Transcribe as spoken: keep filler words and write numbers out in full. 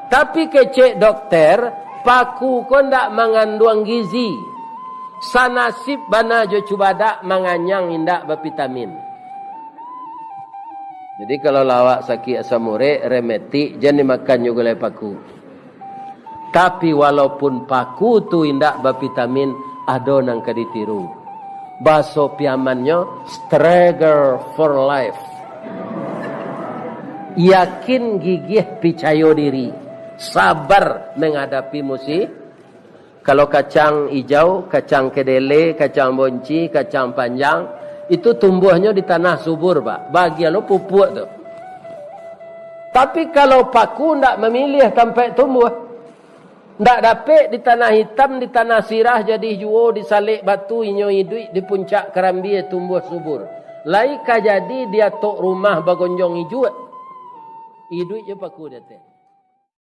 Tapi kecek dokter, paku ko ndak manganduang gizi. Sanasib bana jo cubadak, manganyang indak bavitamin. Jadi kalau lah awak sakik asam urek, rematik, jan dimakan jo gulai paku. Tapi walaupun paku tu indak bavitamin, ado nan ka ditiru. Bahaso Piamannyo, struggle for life. Yakin, gigih, picayo diri, sabar menghadapi musi-. Kalau kacang ijau, kacang kedele, kacang bonci, kacang panjang, itu tumbuahnyo di tanah subur, Pak. Bagian lo pupuak tu. Tapi kalau paku ndak mamiliah tampek tumbuah, ndak dapek di tanah itam, di tanah sirah, jadi juo di salek batu, inyo iduik di puncak karambia tumbuah subur. Lai ka jadi di atok rumah bagonjong ijuak. Iduik jo paku di ateh.